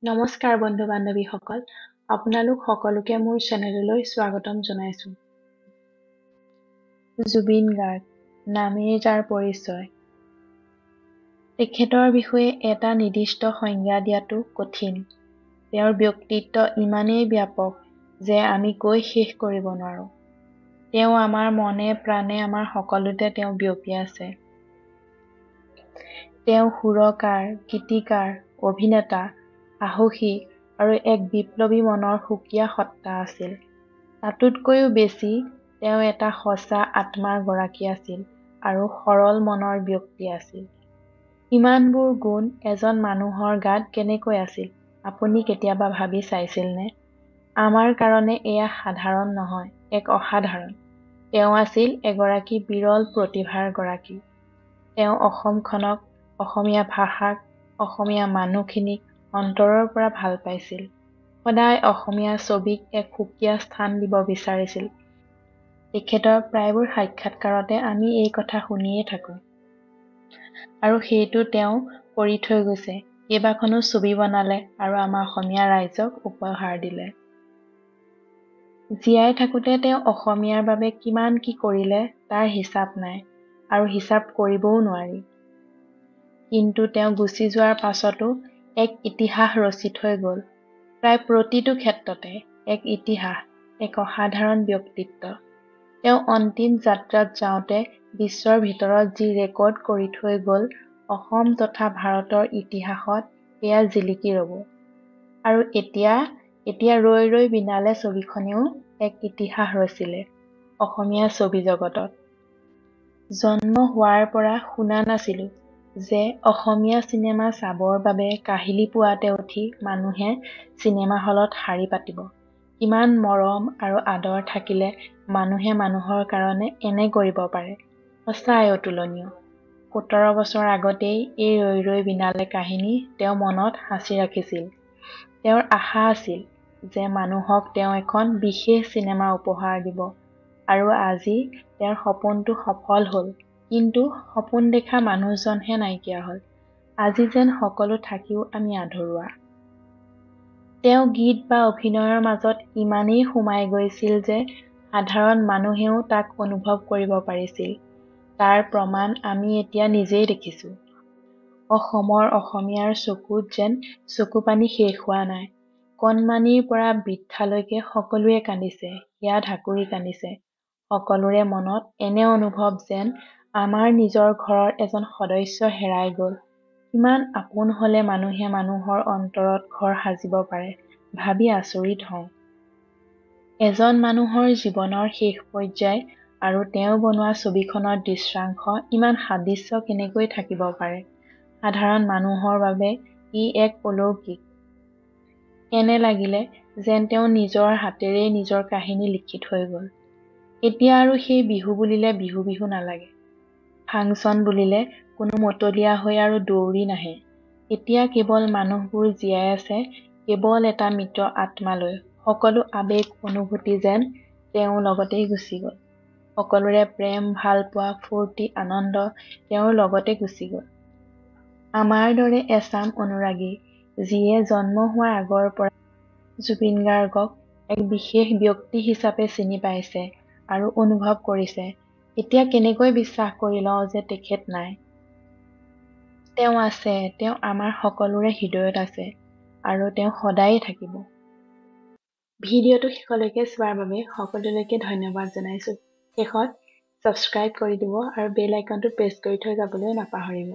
নমস্কাৰ বন্ধু বান্ধৱীসকল, আপোনালোক সকলোকে মোৰ চেনেললৈ স্বাগতম জনাইছোঁ। জুবিন গাৰ্গ নামেই যাৰ পৰিচয়, তেখেতৰ বিষয়ে এটা নিৰ্দিষ্ট সংজ্ঞা দিয়াটো কঠিন। তেওঁৰ ব্যক্তিত্ব ইমানেই ব্যাপক যে আমি কৈ শেষ কৰিব নোৱাৰোঁ। তেওঁ আমাৰ মনে প্ৰাণে আমাৰ সকলোতে তেওঁ বিয়পি আছে। তেওঁ সুৰকাৰ, গীতিকাৰ, অভিনেতা, সাহসী আৰু এক বিপ্লৱী মনৰ সুকীয়া সত্তা আছিল। তাতোতকৈও বেছি তেওঁ এটা সঁচা আত্মাৰ গৰাকী আছিল আৰু সৰল মনৰ ব্যক্তি আছিল। ইমানবোৰ গুণ এজন মানুহৰ গাত কেনেকৈ আছিল, আপুনি কেতিয়াবা ভাবি চাইছিলনে? আমাৰ কাৰণে এয়া সাধাৰণ নহয়, এক অসাধাৰণ। তেওঁ আছিল এগৰাকী বিৰল প্ৰতিভাৰ গৰাকী। তেওঁ অসমখনক, অসমীয়া ভাষাক, অসমীয়া মানুহখিনিক অন্তৰৰ পৰা ভাল পাইছিল। সদায় অসমীয়া ছবিক এক সুকীয়া স্থান দিব বিচাৰিছিল। তেখেতৰ প্ৰায়বোৰ সাক্ষাৎকাৰতে আমি এই কথা শুনিয়েই থাকোঁ। আৰু সেইটো তেওঁ কৰি থৈ গৈছে। কেইবাখনো ছবি বনালে আৰু আমাৰ অসমীয়া ৰাইজক উপহাৰ দিলে। জীয়াই থাকোঁতে তেওঁ অসমীয়াৰ বাবে কিমান কি কৰিলে তাৰ হিচাপ নাই আৰু হিচাপ কৰিবও নোৱাৰি। কিন্তু তেওঁ গুচি যোৱাৰ পাছতো এক ইতিহাস ৰচি থৈ গ'ল। প্ৰায় প্ৰতিটো ক্ষেত্ৰতে এক ইতিহাস, এক অসাধাৰণ ব্যক্তিত্ব। তেওঁ অন্তিম যাত্ৰাত যাওঁতে বিশ্বৰ ভিতৰত যি ৰেকৰ্ড কৰি থৈ গ'ল, অসম তথা ভাৰতৰ ইতিহাসত সেয়া জিলিকি ৰ'ব। আৰু এতিয়া এতিয়া ৰৈ ৰৈ বিনালে ছবিখনেও এক ইতিহাস ৰচিলে অসমীয়া ছবি জগতত। জন্ম হোৱাৰ পৰা শুনা নাছিলোঁ যে অসমীয়া চিনেমা চাবৰ বাবে কাহিলী পুৱাতে উঠি মানুহে চিনেমা হলত শাৰী পাতিব। কিমান মৰম আৰু আদৰ থাকিলে মানুহে মানুহৰ কাৰণে এনে কৰিব পাৰে, সঁচাই অতুলনীয়। 17 বছৰ আগতেই এই ৰৈ ৰৈ বিনালে কাহিনী তেওঁ মনত সাঁচি ৰাখিছিল। তেওঁৰ আশা আছিল যে মানুহক তেওঁ এখন বিশেষ চিনেমা উপহাৰ দিব আৰু আজি তেওঁৰ সপোনটো সফল হ'ল। কিন্তু সপোন দেখা মানুহজনহে নাইকিয়া হ'ল। আজি যেন সকলো থাকিও আমি আধৰুৱা। তেওঁ গীত বা অভিনয়ৰ মাজত ইমানেই সোমাই গৈছিল যে সাধাৰণ মানুহেও তাক অনুভৱ কৰিব পাৰিছিল। তাৰ প্ৰমাণ আমি এতিয়া নিজেই দেখিছোঁ। অসমৰ অসমীয়াৰ চকুত যেন চকুপানী শেষ হোৱা নাই। কণমানিৰ পৰা বৃদ্ধালৈকে সকলোৱে কান্দিছে, হিয়া ঢাকুৰি কান্দিছে। সকলোৰে মনত এনে অনুভৱ যেন আমাৰ নিজৰ ঘৰৰ এজন সদস্য হেৰাই গ'ল। কিমান আপোন হ'লে মানুহে মানুহৰ অন্তৰত ঘৰ সাজিব পাৰে, ভাবি আচৰিত হওঁ। এজন মানুহৰ জীৱনৰ শেষ পৰ্যায় আৰু তেওঁ বনোৱা ছবিখনৰ দৃশ্যাংশ ইমান সাদৃশ্য কেনেকৈ থাকিব পাৰে? সাধাৰণ মানুহৰ বাবে ই এক অলৌকিক। এনে লাগিলে যেন তেওঁ নিজৰ হাতেৰেই নিজৰ কাহিনী লিখি থৈ গ'ল। এতিয়া আৰু সেই বিহু বুলিলে বিহু বিহু নালাগে। ফাংচন বুলিলে কোনো মতলীয়া হৈ আৰু দৌৰি নাহে। এতিয়া কেৱল মানুহবোৰ জীয়াই আছে কেৱল এটা মৃত আত্মালৈ। সকলো আৱেগ অনুভূতি যেন তেওঁৰ লগতেই গুচি গ'ল। সকলোৰে প্ৰেম, ভালপোৱা, ফূৰ্তি, আনন্দ তেওঁৰ লগতে গুচি গ'ল। আমাৰ দৰে এচাম অনুৰাগী, যিয়ে জন্ম হোৱাৰ আগৰ পৰা জুবিন গাৰ্গক এক বিশেষ ব্যক্তি হিচাপে চিনি পাইছে আৰু অনুভৱ কৰিছে, এতিয়া কেনেকৈ বিশ্বাস কৰি লওঁ যে তেখেত নাই? তেওঁ আছে, তেওঁ আমাৰ সকলোৰে হৃদয়ত আছে আৰু তেওঁ সদায়ে থাকিব। ভিডিঅ'টো শেষলৈকে চোৱাৰ বাবে সকলোলৈকে ধন্যবাদ জনাইছোঁ। শেষত ছাবস্ক্ৰাইব কৰি দিব আৰু বেল আইকনটো প্ৰেছ কৰি থৈ যাবলৈ নাপাহৰিব।